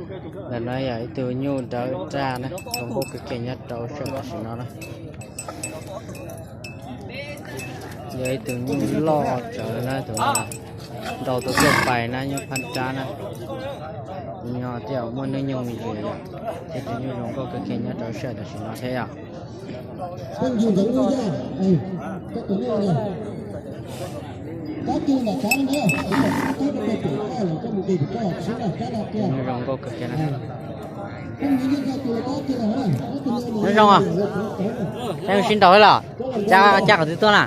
Ntawm no yog ib tug nyuj dawb daj na, zoo nkauj kawg kiag nyob rau sij hawm tam sim no na. Yog ib tug nyuj loj tsawv na, tus no nrau tau tuaj pais na, nyuj phab nrab na. Tus no thiaj muaj hnub nyoog yws yom, thiab tus nyuj zoo nkauj kawg kiag nyob rau sij hawm tam sim no thiab yom. Nyuj zoo nkauj kawg kiag na. Nyob zoo, peb mus sib nraus los? Cab qhov twg tuaj na?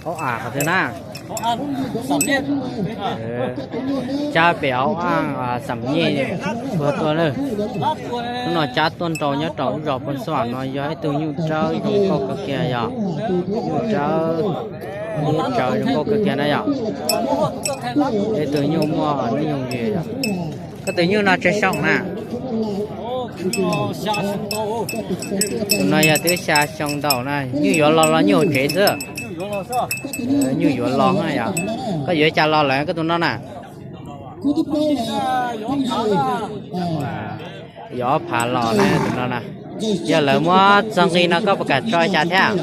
Aub am qhov twg na? Cab pem aub am xam nyej puag tuaj lawm. Hnub no cab tuaj nrau nyob rau lub zos Phoos Xas no, yog ib tug nyuj dawb zoo nkauj kawg kiag yom. Nyuj dawb, nyuj tsawv zoo nkauj kawg kiag na yom. Ib tug nyuj muaj hnub nyoog yws yom. Koj tus nyuj no tsawg xyoo na? Tus no yog twb xya xyoo ntau na, nyuj yuav los los nyuj hauv tsev xwb. Nyuj yuav los na yom. Koj yuav cas los lawm koj tus no na? Yuav ob phav los na tus no na. Yog lawv muab txog nqi no koj puas kam tso cas thiab?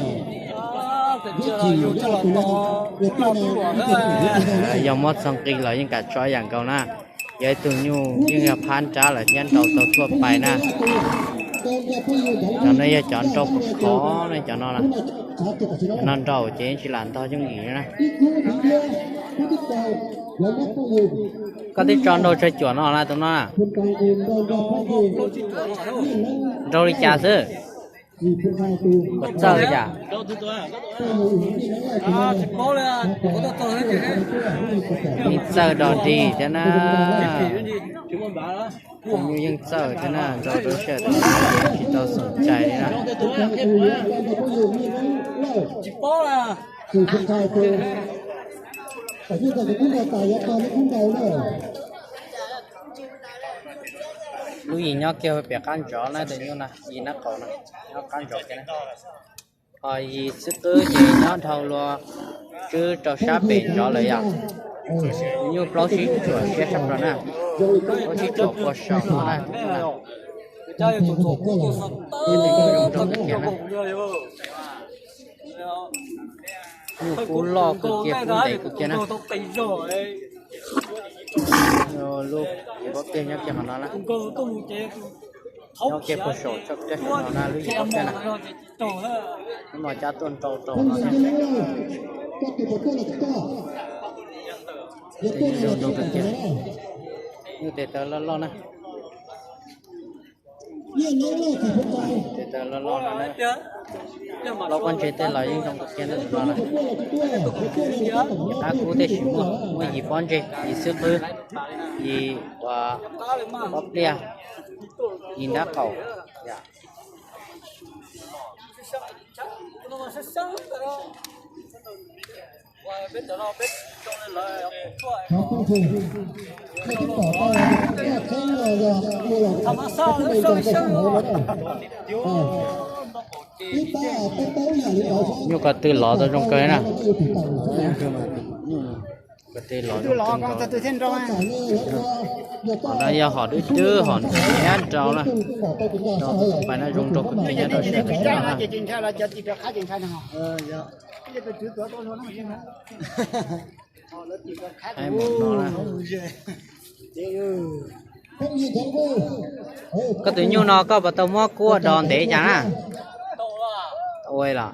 Yog muab txog nqi los yeej kam tso ib yam nkaus na. Yog ib tug nyuj yeej yog phab nrab lawm thiab nrau tau tuaj pais na. Cov no yog cov nrau khov khov ne, cov no, cov no nrau ces yeej tsis lam ntog yooj yim na. Koj twb tso nrau tsawg cuam no na tus no na? Nrau li cas xwb? Puas txawj li cas? Yeej txawj dog dig thiab na. Tus nyuj yeej txawj thiab na, nrau rau sij hawm tsis tau xoom cai li na. Lub yim nyob kiag pem qab ntsov na, tus nyuj na, yim nab qaum na, nyob qab ntsov kiag na. Ho yim xwb qwb ces nyob dhau lua tswb rau sab pem ntsov lawm yom. Tus nyuj plaub sib tsuam siab tshaj plaws na, plaub sib tsuam pua saum no na. Nyuj kub loj kawg kiag, kub ntev kawg kiag na. Lub yim pob pej nyob kiag qhov no na. Nyob kiag puag saum tsob kab no na, lub yim pob pej na. Hnub no cab tuaj nrau rau no thiab. Zoo nrau kawg kiag. Nyuj tes taw loj loj na. Tes taw loj loj no na. Loj pob ntseg tej los yeej zoo kawg kiag ntawm no na. Yim qab kub tib si muaj, muaj yim pob ntseg, yim xwb qwb, yim pob pliaj, yim nrab qaum. Nyuj ko tw lov tau zoo kawg na. Ko tw lov zoo kawg nkaus. Hom no yog hom dub dub, hom nyiab nrau na. Rau pais no zoo nrau kawg kiag nyob rau sij hawm tam sim no na. Haib mus no na. Koj tus nyuj no koj puas tau muab kub ua dog ntev cas na? Ua los,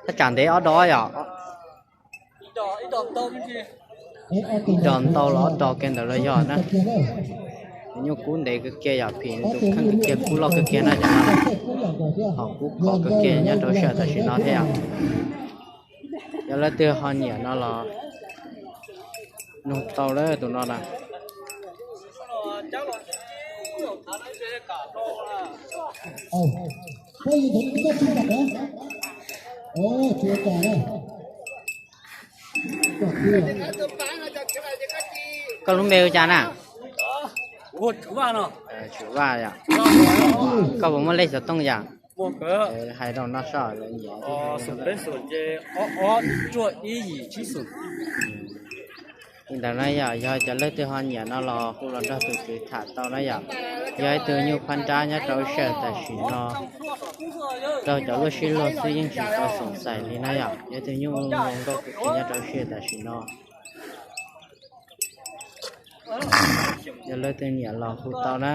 thaj tsam ntev ob dog yom? Ib dog ntau los ob dog kiag ntawd los yog na. Tus nyuj kub ntev kawg kiag yom, phim tus kheej kawg kiag, kub loj kawg kiag na cov no. Hom kub khov kawg kiag nyob rau sij hawm tam sim no thiab yom. Yog leej twg ho nyiam no los nug tau lawm tus no na. Koj lub npe hu cas na? Tswv Vaj yom. Koj puas muaj lej xov tooj yom? Hais rau no soj lawv nyiam. Li ntawd na yom, yog cov leej twg ho nyiam no los hu los nrog tus tswv tham tau na yom. Yog ib tug nyuj phab nrab nyob rau sij hawm tam sim no, raug cov lub sib luag xwb yeej tsis tau xoom xais li na yom. Yog ib tug nyuj zoo nkauj kawg nyob rau sij hawm tam sim no. Yog leej twg nyiam los hu tau na.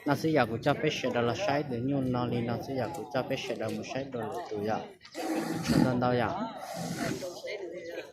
No xwb yom, kuv coj peb sawv daws los saib tus nyuj no li no xwb yom, kuv coj peb sawv daws mus saib dua lwm tus yom. Ntau ntau yom.